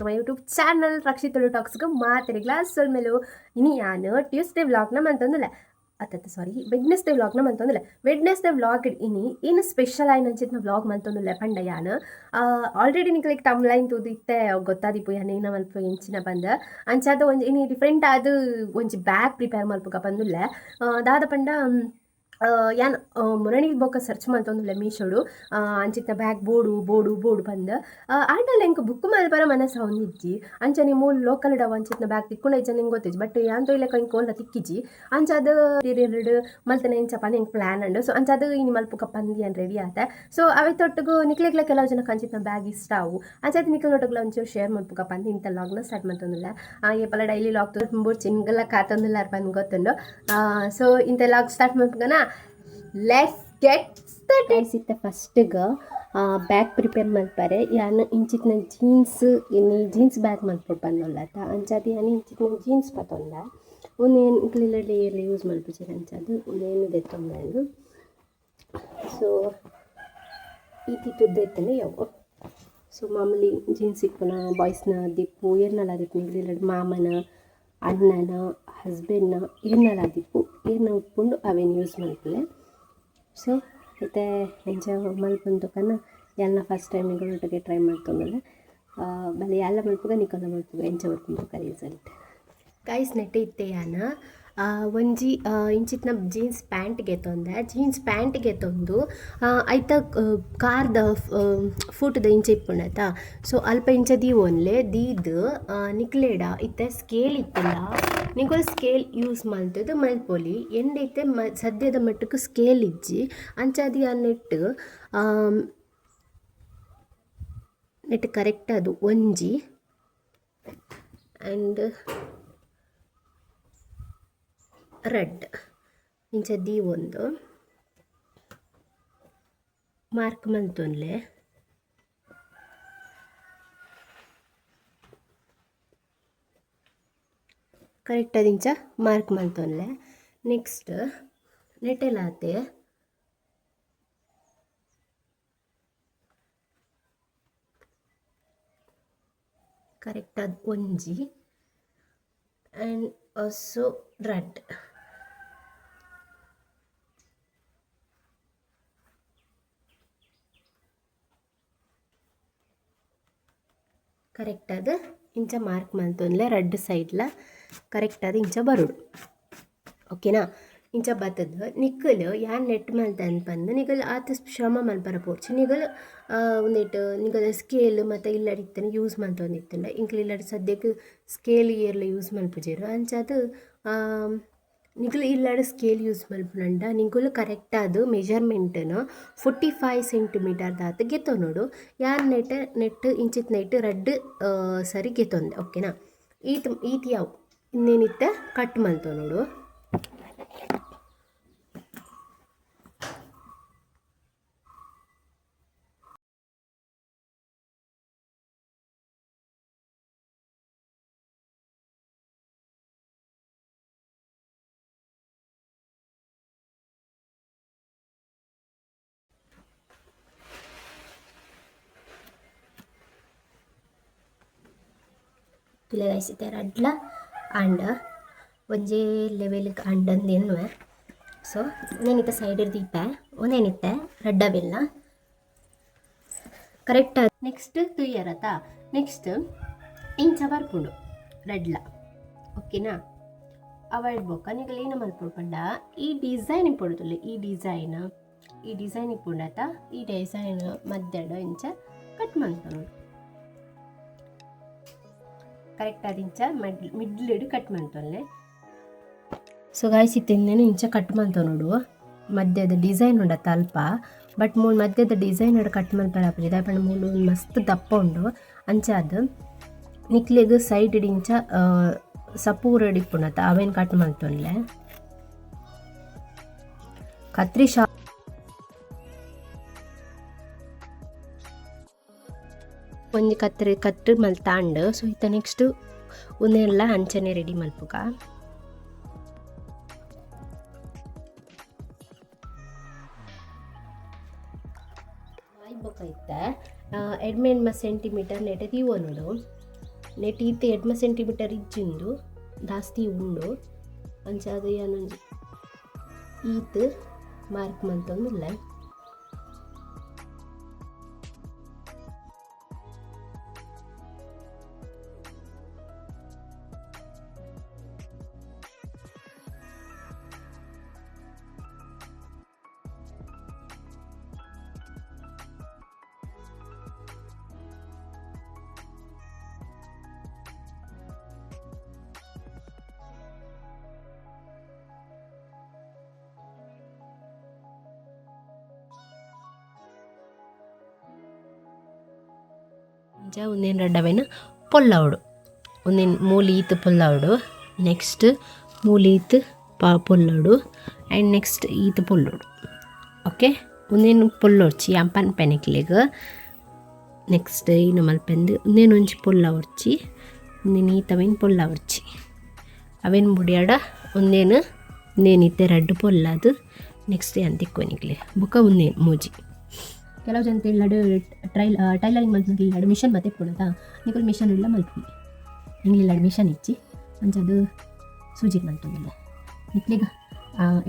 To my YouTube channel Rakshit Tulu ಟಾಕ್ಸ್ಗೆ ಮಾತೆರಿಗ್ಲಾ ಸೊಲ್ಮೆಲು. ಇನಿ ಯಾನ್ ಟ್ಯೂಸ್ಡೇ ವ್ಲಾಗ್ನ ಮಂತೊಂದುಲ್ಲೆ ಅತ್ತತ್ತ, ಸಾರಿ, ವೆಡ್ನೆಸ್ಡೇ ವ್ಲಾಗ್ನ ಮಂತೊಂದುಲ್ಲೆ. ವೆಡ್ನೆಸ್ಡೇ ವ್ಲಾಗ್ ಇನಿ ಏನು ಸ್ಪೆಷಲ್ ಆಯಿನಂಚಿತ್ನ ವ್ಲಾಗ್ ಮಂತೊಂದುಲ್ಲೆ ಪಂಡ, ಯಾನ್ ಆಲ್ರೆಡಿ ನಿಕ್ಲೆಗ್ ತಮ್ಲೈನ್ ತೂದು ಇತ್ತೆ ಗೊತ್ತಾದಿಪ್ಪು ಯಾನ್ ಏನ ಮಲ್ಪ ಎಂಚಿನ ಪಂದ್. ಅಂಚಾದ್ ಒಂಜಿ ಇನಿ ಡಿಫ್ರೆಂಟ್ ಆದ್ ಒಂಜಿ ಬ್ಯಾಗ್ ಪ್ರಿಪೇರ್ ಮಲ್ಪುಗ ಪಂದುಲ್ಲೆ. ದಾದ ಪಂಡ, ಯಾನ್ ಮೊರಣಿ ಬೊಕ್ಕ ಸರ್ಚ್ ಮಲ್ತೊಂದುಲ್ಲೆ ಮೀಶೋಡು ಅಂಚಿತ್ನ ಬ್ಯಾಗ್ ಬೋಡು ಬೋಡು ಬೋಡು ಪಂದ್. ಆಂಡಲ ಎಂಕ್ ಬುಕ್ ಮಲ್ಪರ ಮನಸ್ಸು ಇಜ್ಜಿ. ಅಂಚನೆ ಮೂಲು ಲೋಕಲ್ ಡವ್ ಅಂಚಿತ್ನ ಬ್ಯಾಗ್ ತಿಕ್ಕುಂಡ ಇಜ್ಜ ಎಂಕ್ ಗೊತ್ತಿಜ್ಜಿ. ಬಟ್ ಯಾನ್ ತೋಯ್ಲೆಕ ಎಂಕ್ ಓಲ್ಲ ತಿಕ್ಕಿಜಿ. ಅಂಚಾದ್ ಎರಡು ಮಲ್ತನ ಎಂಚ ಪಂದ್ ಎಂಕ್ ಪ್ಲಾನ್ ಉಂಡು. ಸೊ ಅಂಚಾದ್ ಇನಿ ಮಲ್ಪುಗ ಪಂದ್ ಯಾನ್ ರೆಡಿ ಆತೆ. ಸೊ ಅವೆತೊಟ್ಟುಗು ನಿಕ್ಲೆಗ್ಲ ಕೆಲವು ಜನಕ್ಕೆ ಅಂಚಿತ್ನ ಬ್ಯಾಗ್ ಇಷ್ಟ ಅವು. ಅಂಚಾದ್ ನಿಕ್ಲೆನೊಟ್ಟುಗುಲ ಒಂಚೂರು ಶೇರ್ ಮಲ್ಪುಗ ಪಂದ್ ಇಂತ ಲಾಗ್ನ ಸ್ಟಾರ್ಟ್ ಮಲ್ತೊಂದುಲ್ಲೆ. ಏಪಲ ಡೈಲಿ ಲಾಗ್ ಬೋಡ್ಚಿ, ನಿಂಗೆಲ್ಲ ಕಾತೊಂದುಲ್ಲಾರ್ ಪಂದ್ ಗೊತ್ತುಂಡು. ಸೊ ಇಂತ ಲಾಗ್ ಸ್ಟಾರ್ಟ್ ಮಲ್ಪುಗನ, let's get started. ಇತ್ತೆ ಫಸ್ಟ್ಗೆ ಬ್ಯಾಗ್ ಪ್ರಿಪೇರ್ ಮಲ್ಪರೆ ಯಾನ್ ಇಂಚಿತ್ನ ಜೀನ್ಸ್, ಇನಿ ಜೀನ್ಸ್ ಬ್ಯಾಗ್ ಮಲ್ಪೊಡು ಪಂದೊಲ್ಲತ್ತ. ಅಂಚಾದ್ ಯಾನ್ ಇಂಚಿತ್ನ ಜೀನ್ಸ್ ಪತೊಂದ. ಉಂದೇನ್ ನಿಕ್ಲ್ ಏರ್ಲ ಯೂಸ್ ಮಲ್ಪುಜೆರ್, ಅಂಚಾದ್ ಉಂದೇನು ದೆತ್ತೊಂದೆ. ಸೊ ಈತ್ ಉದ್ದ ಇತ್ತಂಡ ಯಾವು. ಸೊ ಮಾಮೂಲಿ ಜೀನ್ಸ್ ಇಪ್ಪುನ ಬಾಯ್ಸ್ನ ದಿಪ್ಪು, ಏರ್ನಲ ದಿಪ್ಪು, ನಿಕ್ಲ್ ಮಾಮನ, ಅಣ್ಣನ, ಹಸ್ಬೆಂಡ್ನ ಏರ್ನಲ ದಿಪ್ಪು, ಏರ್ನ ಉಪ್ಪುಂಡು ಅವೇನು ಯೂಸ್ ಮಲ್ಪುಲೆ. ಸೊ ಇತ್ತೆ ಎಂಚ ಮಲ್ಪುಂದು ಪನ್ನ, ಯಾನ್ನ ಫಸ್ಟ್ ಟೈಮ್ ನಿಕಲ್ನೊಟ್ಟಿಗೆ ಟ್ರೈ ಮಲ್ತೊಂದುಲ್ಲೆ. ಬಲೆ ಯಾನ್ಲ ಮಲ್ಪುಗ, ನಿಕಲ್ನ ಮಲ್ಪುಗ, ಎಂಚ ಬರ್ಪುಂಡು ರಿಸಲ್ಟ್. ಗೈಸ್, ನೆಟ್ ಇತ್ತೆ ಯಾನ್ ಒಂಜಿ ಇಂಚಿತ್ನ ಜೀನ್ಸ್ ಪ್ಯಾಂಟ್ ಗೆತೊಂದೆ. ಜೀನ್ಸ್ ಪ್ಯಾಂಟ್ ಗೆತೊಂದು ಐತ ಕಾರ್ದ ಫೂಟ್ದ ಇಂಚ ಇಪ್ಪುಂಡತ, ಸೊ ಅಲ್ಪ ಇಂಚ ದೀವೊನ್ಲೆ. ದೀದ್ ನಿಕ್ಲೆಡ ಇತ್ತೆ ಸ್ಕೇಲ್ ಇತ್ತುಂಡ ನಿಕುಲು ಸ್ಕೇಲ್ ಯೂಸ್ ಮಲ್ತುದು ಮಲ್ಪೊಲಿ. ಎಂಡ ಇತ್ತೆ ಸದ್ಯದ ಮಟ್ಟಕ್ಕೆ ಸ್ಕೇಲ್ ಇಜ್ಜಿ. ಅಂಚಾದ್ ಯಾನ್ ನೆಟ್ ನೆಟ್ ಕರೆಕ್ಟ್ ಅದು ಒಂಜಿ ಆ್ಯಂಡ್ ರಡ್ಡ್ ಇಂಚ ದೀವೊಂದು ಮಾರ್ಕ್ ಮಲ್ತೊನ್ಲೆ. ಕರೆಕ್ಟ್ ಆದ್ ಇಂಚ ಮಾರ್ಕ್ ಮಲ್ತೊನ್ಲೆ. ನೆಕ್ಸ್ಟ್ ನೆಟೆಲಾತೆ ಕರೆಕ್ಟ್ ಆದ್ ಒಂಜಿ ಆ್ಯಂಡ್ ಆಲ್ಸೋ ರಡ್ಡ್. ಕರೆಕ್ಟ್ ಆದ್ ಇಂಚ ಮಾರ್ಕ್ ಮಲ್ತೊನ್ಲೆ. ರಡ್ಡ್ ಸೈಡ್ಲ ಕರೆಕ್ಟ್ ಆದ್ ಇಂಚ ಬರೊಡು, ಓಕೆನಾ? ಇಂಚ ಬತ್ತದ್ ನಿಕುಲು ಯಾನ್ ನೆಟ್ ಮಲ್ತನ್ ಪಂದ್ ನಿಕುಲು ಆತ್ ಶ್ರಮ ಮಲ್ಪರ ಪೋಡ್ಚಿ. ನಿಕುಲು ಉಂದೆಟ್ ನಿಕಲ್ನ ಸ್ಕೇಲ್ ಮಾತ ಇಲ್ಲಡ್ ಇತ್ತಂಡ ಯೂಸ್ ಮಲ್ತೊಂದಿತ್ತುಂಡ. ಎಂಕ್ಲು ಇಲ್ಲಡ್ ಸದ್ಯಕ್ ಸ್ಕೇಲ್ ಏರ್ಲ ಯೂಸ್ ಮಲ್ಪುಜೆರ್. ಅಂಚಾದ್ ನಿಕುಲು ಇಲ್ಲಡ್ ಸ್ಕೇಲ್ ಯೂಸ್ ಮಲ್ಪುನಂಡ ನಿಕುಲು ಕರೆಕ್ಟ್ ಆದ್ ಮೆಜರ್ಮೆಂಟ್ನ್ 45 ಸೆಂಟಿಮೀಟರ್ ದಾತ್ ಗೆತೊನೊಡು. ಯಾನ್ ನೆಟ್ ನೆಟ್ ಇಂಚಿತ್ ನೆಟ್ ರಡ್ಡ್ ಸರಿ ಗೆತೊಂದೆ, ಓಕೆನಾ? ಈತ್ ಈತ್ ಯಾವು. ಇಂದೆನಿತ್ತೆ ಕಟ್ ಮಲ್ತೊನೊಡು. ತೂಲೆ ಗೈಸ್, ಇತ್ತೆ ರಡ್ಲ ಆಂಡ ಒಂಜೇ ಲೆವೆಲ್ಗ್ ಆಂಡಂದು ಎನ್ನುವೆ. ಸೊ ಉಂದೆನಿತ್ತೆ ಸೈಡ್ ದೀಪೆ. ಉಂದೆನಿತ್ತೆ ರಡ್ಡವೆಲ್ಲ ಕರೆಕ್ಟ್. ನೆಕ್ಸ್ಟ್ ತೂಯರತ, ನೆಕ್ಸ್ಟ್ ಇಂಚ ಬರ್ಪುಂಡು ರಡ್ಲ, ಓಕೆನಾ? ಅವಾಯ್ಡ್ ಬೊಕ್ಕ ನಿಕುಲು ಏನ ಮಲ್ಪೊಡು ಪಂಡ, ಈ ಡಿಸೈನ್ ಇಪ್ಪೊಡು. ಈ ಡಿಸೈನ್, ಈ ಡಿಸೈನ್ ಇಪ್ಪುಂಡತ, ಈ ಡಿಸೈನ್ ಮಧ್ಯಡ್ ಇಂಚ ಕಟ್ ಮಲ್ತೊನೊಡು. ಕರೆಕ್ಟ್ ಆದ್ ಇಂಚ ಮಿಡ್ಲ್ ಕಟ್ ಮಲ್ತೊನ್ಲೆ. ಸೊ ಗಾಯ್ಸ್, ಇತ್ತೆ ಇಂದೆನ್ ಇಂಚ ಕಟ್ ಮಲ್ತೊನೊಡು. ಮಧ್ಯದ ಡಿಸೈನ್ ಉಂಡತ್ತ ಅಲ್ಪ. ಬಟ್ ಮೂಲು ಮಧ್ಯದ ಡಿಸೈನ್ ಕಟ್ ಮಲ್ಪರ ಆಪುಜಿ, ದಾಯೆ ಪಂಡ ಮೂಲು ಮಸ್ತ್ ದಪ್ಪ ಉಂಡು. ಅಂಚಾದ್ ನಿಕ್ಲೆಗ್ ಸೈಡ್ ಇಂಚ ಸಪೂರಡ್ ಇಪ್ಪುಂಡತ್ತ, ಅವೇನ್ ಕಟ್ ಮಲ್ತೊನ್ಲೆ. ಕತ್ರಿ ಶಾ ಒಂಜಿ ಕತ್ರಿ ಕಟ್ ಮಲ್ತಾಂಡ್. ಸೊ ಇತ್ತೆ ನೆಕ್ಸ್ಟ್ ಉಂದೆಲ್ಲ ಅಂಚನೆ ರೆಡಿ ಮಲ್ಪುಗ. ಆಯ್ ಬೊಕ್ಕ ಇತ್ತೆ ಎಡ್ಮೆಣ್ಮ ಸೆಂಟಿಮೀಟರ್ ನೆಟ್ ದೀವೊನೊಡು. ನೆಟ್ ಈತ್ ಎಡ್ಮ ಸೆಂಟಿಮೀಟರ್ ಇಜ್ಜಿಂದು ಜಾಸ್ತಿ ಉಂಡು. ಅಂಚಾದ್ ಯಾನೊಂಜಿ ಈತ್ ಮಾರ್ಕ್ ಮಂತೊಂದುಲ್ಲೆ. ಇಂಚ ಉಂದೆನ್ ರಡ್ಡ್ ಅವೆನ್ ಪೊಲ್ಲವೊಡು. ಉಂದೆನ್ ಮೂಲು ಈತ್ ಪೊಲ್ಲವೊಡು. ನೆಕ್ಸ್ಟ್ ಮೂಲು ಈತ್ ಪೊಲ್ಲೊಡು. ಆ್ಯಂಡ್ ನೆಕ್ಸ್ಟ್ ಈತ್ ಪೊಲ್ಲೊಡು. ಓಕೆ, ಉಂದೆನ್ ಪೊಲ್ಲೊಡ್ಚಿ ಯಾನ್ ಪನ್ಪೆ ನಿಕ್ಲೆಗ್. ನೆಕ್ಸ್ಟ್ ಇನ್ನು ಮಲ್ಪೆಂದು ಉಂದೆನ್ ಒಂಜಿ ಪೊಲ್ಲವೊಡ್ಚಿ. ಉಂದೆನ್ ಈತ್ ಅವೆನ್ ಪೊಲ್ಲವೊಡ್ಚಿ. ಅವೆನ್ ಬುಡಿಯಾಡ ಉಂದೆನ್ ಉಂದೆನ್ ಇತ್ತೆ ರಡ್ಡ್ ಪೊಲ್ಲದು ನೆಕ್ಸ್ಟ್ ಯಾನ್ ತಿಕ್ಕುವೆ ನಿಕ್ಲೆ. ಬೊಕ್ಕ ಉಂದೆನ್ ಮೂಜಿ. ಕೆಲವು ಜನತೆ ಇಲ್ಲಡ್ ಟೈಲರಿಂಗ್ ಮಲ್ಪುನಗ ಇಲ್ಲಡ್ ಮಿಷನ್ ಮಾತ ಇಪ್ಪುಂಡತ, ನಿಕುಲು ಮಿಷನ್ ಇಲ್ಲ ಮಲ್ಪುನಿ. ಎಂಕ್ಲೆ ಇಲ್ಲಡ್ ಮಿಷನ್ ಇಜ್ಜಿ, ಅಂಚಾದ್ ಸೂಜಿಡ್ ಮಲ್ತೊಂದುಲ್ಲೆ. ನಿಕ್ಲೆಗ್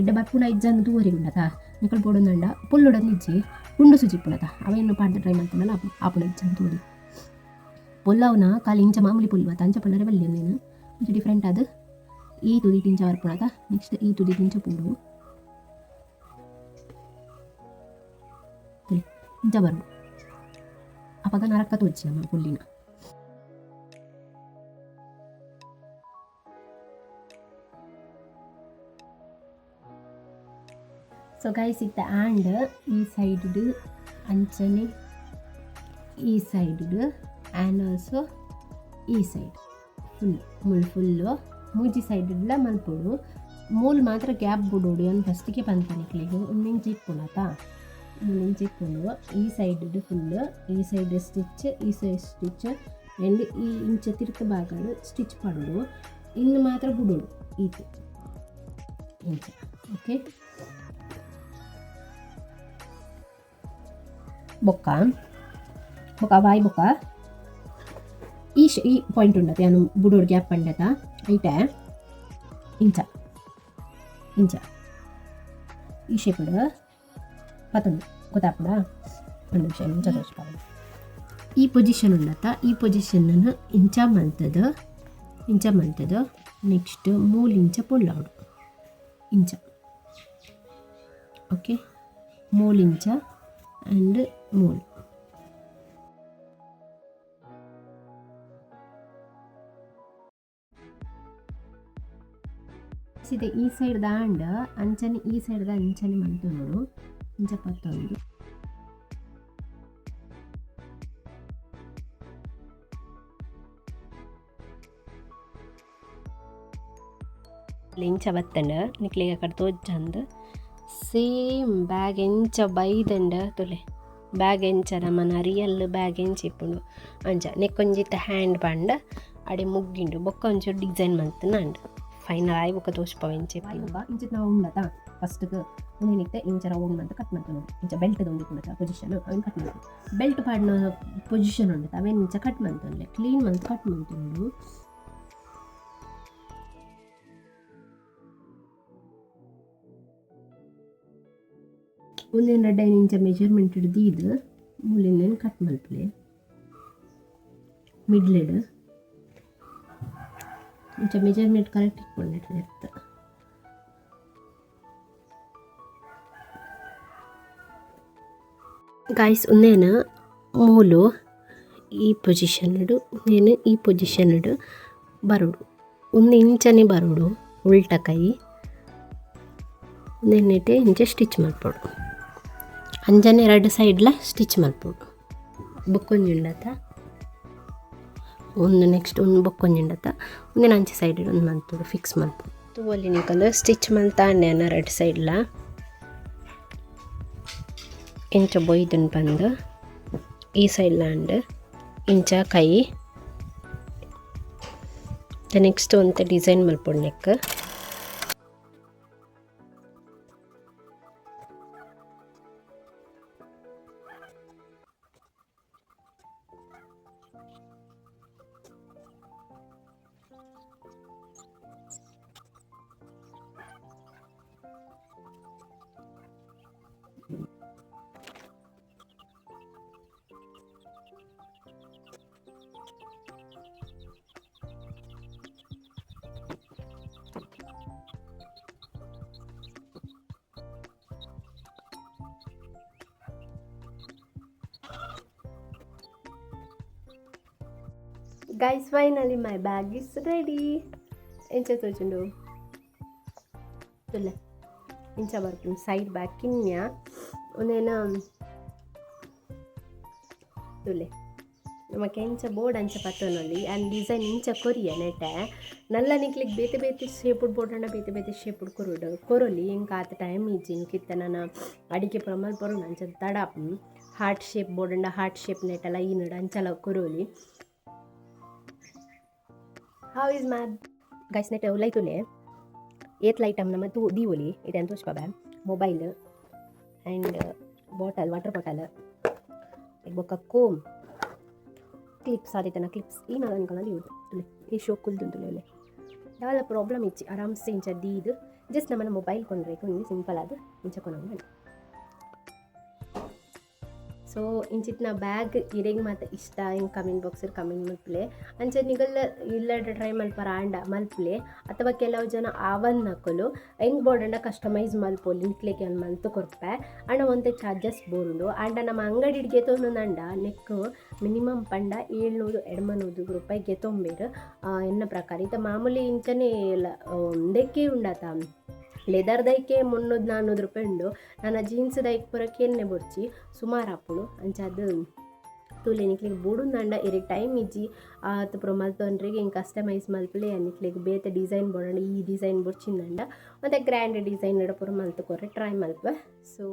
ಎಡ್ಡೆ ಬರ್ಪುನ ಇಜ್ಜಂದ್ ತೂವರೆಗ್ ಉಂಡತ. ನಿಕುಲು ಬೋಡೊಂದುಂಡ ಪೊಲ್ಲುಡಂದು ಇಜ್ಜಿ, ಗುಂಡು ಸೂಜಿ ಇಪ್ಪುಂಡತ, ಅವೆನ್ ಪಾಡ್ದ್ ಟ್ರೈ ಮಲ್ತುಂಡಲ ಆಪುನ ಇಜ್ಜಂದ್ ತೂವೊಲಿ. ಪೊಲ್ಲವುನ ಖಾಲಿ ಇಂಚ ಮಾಮೂಲಿ ಪೊಲ್ಲು ಅತ, ಅಂಚ ಪೊಲ್ಲರೆ ಬಲ್ಲಿ. ಉಂದೆನ್ ಒಂಜಿ ಡಿಫ್ರೆಂಟ್ ಆದ್ ಈ ತುದಿಟ್ ಇಂಚ ಬರ್ಪುನತ, ನೆಕ್ಸ್ಟ್ ಈ ತುದಿಟ್ ಇಂಚ ಪೋಡು ಇಂಚ ಬರು. ಅಪಗ ನರಕ ತೋಜಿ ನಮ್ಮ ಪೊಲ್ಲಿನ. ಸೊ ಗೈಸ್ ಇತ್ತೆ ಆಂಡ್ ಈ ಸೈಡ್ ಅಂಚನೆ ಈ ಸೈಡ್ ಆ್ಯಂಡ್ ಆಲ್ಸೋ ಈ ಸೈಡ್ ಫುಲ್ ಮುಲ್ ಫುಲ್ಲು ಮೂಜಿ ಸೈಡ್ಲ ಮಲ್ಪೊಡು. ಮೂಲು ಮಾತ್ರ ಗ್ಯಾಪ್ ಬುಡೋಡು. ಯಾನ್ ಫಸ್ಟಿಗೆ ಪನ್ಪೆ ನಿಕ್ಲೆಗ್. ಉಂದು ಇಂಚ ಇಪ್ಪುಂಡತ, ಮೂಲು ಇಂಚ ಇಪ್ಪುಂಡು. ಈ ಸೈಡ್ ಫುಲ್ ಈ ಸೈಡ್ ಸ್ಟಿಚ್, ಈ ಸೈಡ್ ಸ್ಟಿಚ್ ಆ್ಯಂಡ್ ಈ ಇಂಚ ತಿರ್ತ್ ಭಾಗಡ್ ಸ್ಟಿಚ್ ಪಾಡೋಡು. ಇನ್ನು ಮಾತ್ರ ಬುಡೋಡು ಈತ್ ಇಂಚ. ಓಕೆ, ಬೊಕ್ಕ ಬೊಕ್ಕ ಬಾಯ್ ಬೊಕ್ಕ ಈ ಈ ಪಾಯಿಂಟ್ ಉಂಡತ ಯಾನ್ ಬುಡೋಡು ಗ್ಯಾಪ್ ಪಂಡತ ಐಟೆ ಇಂಚ ಇಂಚ ಈ ಶೇಪಡ್ ಪತ್ತೊಂದು ಗೊತ್ತಾಪುಂಡ. ಒಂದು ನಿಮಿಷ ಇಂಚ ತೋರಿಸ್ಪಾವು. ಈ ಪೊಸಿಷನ್ ಉಂಡತ, ಈ ಪೊಸಿಷನ್ ಇಂಚ ಮಲ್ತದ ಇಂಚ ಮಲ್ತದ ನೆಕ್ಸ್ಟ್ ಮೂಲು ಇಂಚ ಪೊಲ್ಲವೊಡು ಇಂಚ. ಓಕೆ, ಮೂಲು ಇಂಚ ಆ್ಯಂಡ್ ಮೂಲು. ಇದೆ ಈ ಸೈಡ್ ದಾಂಡ ಅಂಚನೆ ಈ ಸೈಡ್ ದ ಅಂಚನೆ ಮಲ್ತೊನೊಡು ಇಂಚ ಪತ್ತೊಂದು. ಇಂಚ ಬತ್ತಂಡ ನಿಕ್ಲೆಗ್ ಅಕಡೆ ತೋಜಂದ್ ಸೇಮ್ ಬ್ಯಾಗ್ ಎಂಚ ಬೈದಂಡ ತೂಲೆ. ಬ್ಯಾಗ್ ಎಂಚ ನಮನ ರಿಯಲ್ ಬ್ಯಾಗ್ ಎಂಚ ಇಪ್ಪುಂಡು ಅಂಚ. ನೆಕ್ಕೊಂಜಿತ್ತ ಹ್ಯಾಂಡ್ ಪಂಡ ಅಡೆ ಮುಗ್ಗಿಂಡು ಬೊಕ್ಕ ಒಂಚೂರು ಡಿಸೈನ್ ಮಲ್ತುನಾಂಡ್. ಫೈನಲ್ ಆಯಿ ಬೊಕ್ಕ ತೋಜ್ಪಾವ ಎಂಚ ಇಪ್ಪುಂಡು. ಇಂಚಿತ್ ನಾವು ಉಂಡತ ಫಸ್ಟ್ಗೆ ಉಂದೆನಿತ್ತೆ ಇಂಚ ರೌಂಡ್ ಮಂತ್ ಕಟ್ ಮಲ್ತೊನೊಡು. ಇಂಚ ಬೆಲ್ಟ್ ಒಂಜಿ ಉಂಡತ ಪೊಸಿಷನ್ ಅವೆನ್ ಕಟ್ ಮಲ್ತೊನೊಡು. ಬೆಲ್ಟ್ ಪಾಡ್ನ ಪೊಸಿಷನ್ ಉಂಡತ ಅವೆನ್ ಇಂಚ ಕಟ್ ಮಲ್ತೊನ್ಲೆ, ಕ್ಲೀನ್ ಮಂತ್ ಕಟ್ ಮಲ್ತೊನೊಡು. ಉಂದೆನ್ ರಡ್ಡ್ ಐನ್ ಇಂಚ ಮೆಜರ್ಮೆಂಟ್ ದೀದ್ ಮೂಲಿಂದೆನ್ ಕಟ್ ಮಲ್ಪುಲೆ ಮಿಡ್ಲೆಡ್. ಇಂಚ ಮೆಜರ್ಮೆಂಟ್ ಕರೆಕ್ಟ್ ಇಪ್ಪುಂಡು ಎರ್ತ್. ಗಾಯ್ಸ್ ಉಂದೆನ್ ಮೂಲು ಈ ಪೊಸಿಷನ್ ಉಂದೆನ್ ಈ ಪೊಸಿಷನ್ ಬರೋಡು. ಉಂದು ಇಂಚನೆ ಬರೋಡು ಉಲ್ಟ ಕೈ. ಉಂದೆನ್ ಇಂಚ ಸ್ಟಿಚ್ ಮಲ್ಪೊಡು. ಅಂಚನೆ ರಡ್ಡ್ ಸೈಡ್ಲ ಸ್ಟಿಚ್ ಮಲ್ಪೊಡು. ಬೊಕ್ಕೊಂಜಿ ಉಂಡತ ಒಂದು ನೆಕ್ಸ್ಟ್ ಒಂದು ಬೊಕ್ಕೊಂಜಿ ಉಂಡತ ಉಂದೆನ್ ಅಂಚೆ ಸೈಡ್ ಒಂದು ಮಲ್ಪೊಡು, ಫಿಕ್ಸ್ ಮಲ್ಪೊಡು. ತೂವೊಲಿ ನಿಕುಲು ಸ್ಟಿಚ್ ಮಲ್ತಾಂಡೆ ಅನ್ನ ರಡ್ಡ್ ಸೈಡ್ಲ ಇಂಚ ಬೊಯ್ದುನ್ ಪಂದ್ ಈ ಸೈಡ್ಲ ಅಂಡ್ ಇಂಚ ಕೈ. ನೆಕ್ಸ್ಟ್ ಒಂತೆ ಡಿಸೈನ್ ಮಲ್ಪೊಡು ನೆಕ್. Guys, finally my bag is ready. ಎಂಚ ತೋಜುಂಡು ತುಲೆ? ಇಂಚ ಬರ್ಪುಂಡು ಸೈಡ್ ಬ್ಯಾಗ್ ಕಿನ್ಯ ಉಂದೆನ ತುಲೆ. ನಮಕ್ ಎಂಚ ಬೋರ್ಡ್ ಅಂಚ ಪತ್ತೊನೊಲಿ ಆ್ಯಂಡ್ ಡಿಸೈನ್ ಇಂಚ ಕೊರಿಯ ನೆಟೆ. ನಲ್ಲ ನಿಕ್ಲೆಗ್ ಬೇತೆ ಬೇತೆ ಶೇಪುಡ್ ಬೋಡಂಡ ಬೇತೆ ಬೇತೆ ಶೇಪುಡ್ ಕೊರೊಡು ಕೊರೊಲಿ. ಎಂಕ್ ಆತ್ ಟೈಮ್ ಇಜ್ಜಿ. ಎಂಕ್ ಇತ್ತೆ ನನ ಅಡಿಗೆ ಪೂರ ಮಲ್ಪೊರುಂಡು, ಅಂಚ ತಡ ಆಪುಂಡು. ಹಾರ್ಟ್ ಶೇಪ್ ಬೋಡಂಡ ಹಾರ್ಟ್ ಶೇಪ್ ನೆಟಲ ಈನಡ್ ಅಂಚಲ ಕೊರೊಲಿ. How is my guys? ನೆಟ್ ಉಲೈ ತುಲೆ, ಏತ್ಲ ಐಟಮ್ ನಮ ತೂ ದೀವೊಲಿ ಇತ್ತೆ ತೋಜ್ಪಾವೆ. Mobile and bottle, water bottle, ಬೊಕ್ಕ ಕೋಮ್, ಕ್ಲಿಪ್ಸ್ ಆದಿತ್ತನ ಕ್ಲಿಪ್ಸ್ ಈ ಮಾತ ನಿಕಲ್ನ ದೀವೊಡು. ತುಲೆ, ಈ ಶೋ ಕುಲ್ದುಂತುಲೆ ಉಲೆ. ದಾಲ ಪ್ರಾಬ್ಲಮ್ ಇಜ್ಜಿ, ಆರಾಮ್ಸೆ ಇಂಚ ದೀದ್ ಜಸ್ಟ್ ನಮ್ಮನ ಮೊಬೈಲ್ ಕೊಂಡ್ರೇಕು ಒಂಜಿ ಸಿಂಪಲ್ ಆದ್ ಇಂಚ ಕೊನೊಂದು. ಸೊ ಇಂಚಿತ್ತಿನ ಬ್ಯಾಗ್ ಇರೆಗ್ ಮಾತ ಇಷ್ಟ ಎಂಕ್ ಕಮೆಂಟ್ ಬಾಕ್ಸ್ ಕಮೆಂಟ್ ಮಲ್ಪುಲೆ. ಅಂಚ ನಿಗಲ್ಲ ಇಲ್ಲಡ್ ಟ್ರೈ ಮಲ್ಪರ ಆಂಡ ಮಲ್ಪುಲೆ, ಅಥವಾ ಕೆಲವು ಜನ ಆವನ್ನಕುಲು ಎಂಕ್ ಬೋಡಂಡ ಕಸ್ಟಮೈಸ್ ಮಲ್ಪೊಲಿ, ನಿಕ್ಲೆಗ್ ಯಾನ್ ಮಲ್ತ್ ಕೊರ್ಪೆ. ಆಂಡ ಒಂತೆ ಚಾರ್ಜಸ್ ಬೋರುಂಡು. ಆಂಡ ನಮ್ಮ ಅಂಗಡಿಡ್ ಗೆತೊನುನಂಡ ನೆಕ್ಕ್ ಮಿನಿಮಮ್ ಪಂಡ 700 800 ರೂಪಾಯಿ ಗೆತೊಂಬೆರ್ ಎನ್ನ ಪ್ರಕಾರ. ಇತ್ತೆ ಮಾಮೂಲಿ ಇಂಚನೆ ಉಂದೆಕ್ಕೆ ಉಂಡತ, ಲೆದರ್ ದೈಕೆ 300 400 ರೂಪಾಯಿ ಉಂಡು. ನನ ಜೀನ್ಸ್ ದೈಕ್ ಪೂರ ಕೆನ್ನೆ ಬೊಡ್ಚಿ, ಸುಮಾರು ಆಪುಂಡು. ಅಂಚಾದ್ ತೂಲೆ, ನಿಕ್ಲೆಗ್ ಬೋಡುಂದಾಂಡ, ಇರೆಗ್ ಟೈಮ್ ಇಜ್ಜಿ ಆತ್ ಪೂರ ಮಲ್ತೊನ್ರೆಗ್, ಎಂಕ್ ಕಸ್ಟಮೈಸ್ ಮಲ್ಪುಲೆ. ನಿಕ್ಲೆಗ್ ಬೇತೆ ಡಿಸೈನ್ ಬೋಡಂಡ, ಈ ಡಿಸೈನ್ ಬೊಡ್ಚಿಂದಂಡ ಒಂತೆ ಗ್ರ್ಯಾಂಡ್ ಡಿಸೈನ್ ಪೂರ ಮಲ್ತ್ ಕೊರ್ರೆ ಟ್ರೈ ಮಲ್ಪುವೆ. ಸೊ